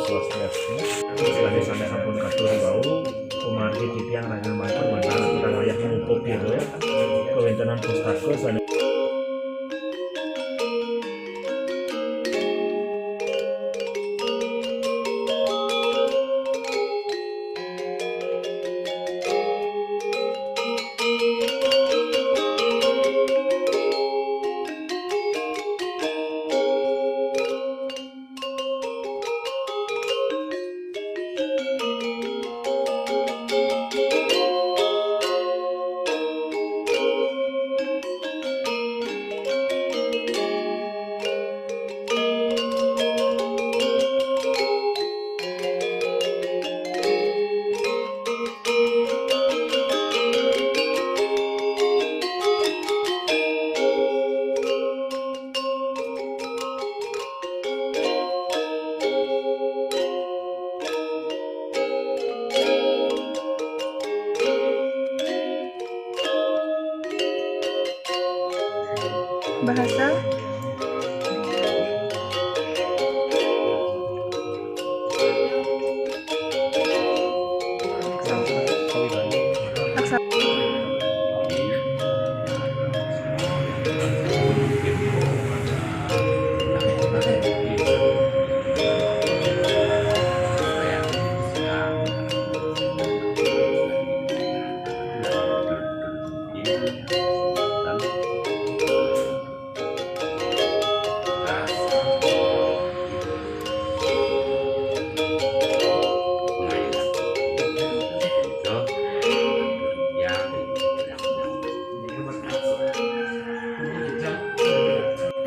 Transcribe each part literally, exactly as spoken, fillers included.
Swastiastu. Sebagai sampai ampun katur bau, kumargi titiang raga mangkon mantan tukang wayah mupuk gitu ya. Kawintenan pustaka sane Bahasa.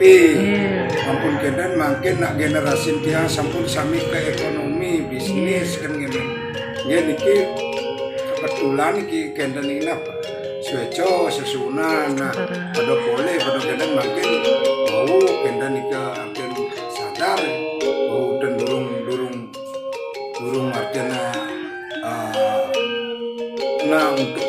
Tapi ampun kenten mangkin nak generasi tiang sampun sami ke ekonomi, bisnis kan ngene. Nggih niki kebetulan iki kenten ini apa? Sueco sesuunan, nah, pada polih, pada kenten mangkin bau kenten iki ampun sadar, bau ten durung, durung, durung artinya, eh, nah, untuk